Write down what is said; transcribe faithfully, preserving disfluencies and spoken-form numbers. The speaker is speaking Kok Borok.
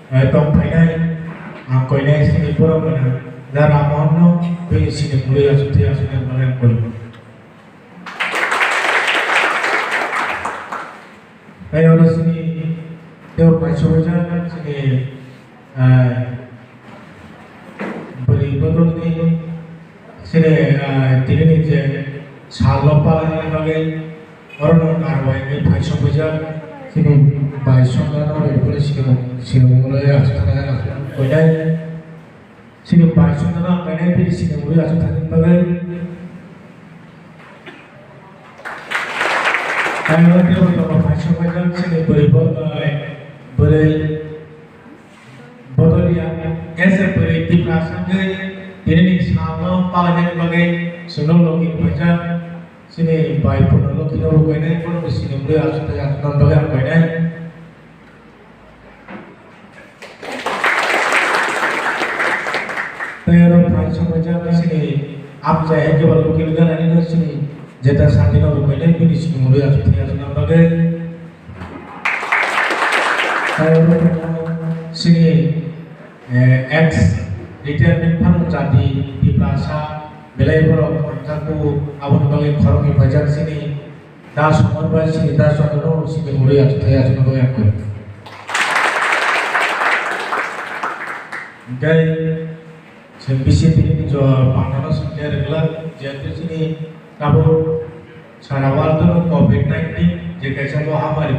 Eh, tong phainai, ang koinai sini borok gwnang, da Ramon no, bini sini mului asuk thai asuk nai bagwi ang koi. Tei oro sini tei paisa waisa sini, eh, bwrwi bodol ni sini, eh, tini ni je sal no palai bagwi Oro no karwai ni phai sokphaijak chini bai songja no rwphuru sinimung, sinimung rwui aswk thani aswk koinai. Chini bai songja no ang kainai bini sinimung rwui aswk thani bagwi. Ang no tei bo tongo phai sokphaijak chini bwrwi bo, bwrwi Bodolia, S F bwrwi Tiprasa wngwi tinini salno palainani bagwi chwngno logi phaijak, chini bai Purno Lokhi no bo koinai, bono bo sini mui aswk thai aswk nani bagwi ang koinai. Tei oro phai sokphaijak chini amchai hai kebo Lokhi Ganani no chini jeta santi no bo koinai, bini sini mui aswk thai aswk nani bagwi. Tei oro tongo chini, eh, ex retirement phano jati Tiprasa belai borok thangkha ku, aboni bagwi khoroknwi phaijak chini da Somon bai chini da Chandra no chini mui aswk thai aswk nani bagwi ang koi. Hingke Chwng B C P ni jo pangano songkhe rwgwlak, jehetu chini tabuk sara world o covid nineteen je kaisa mahamari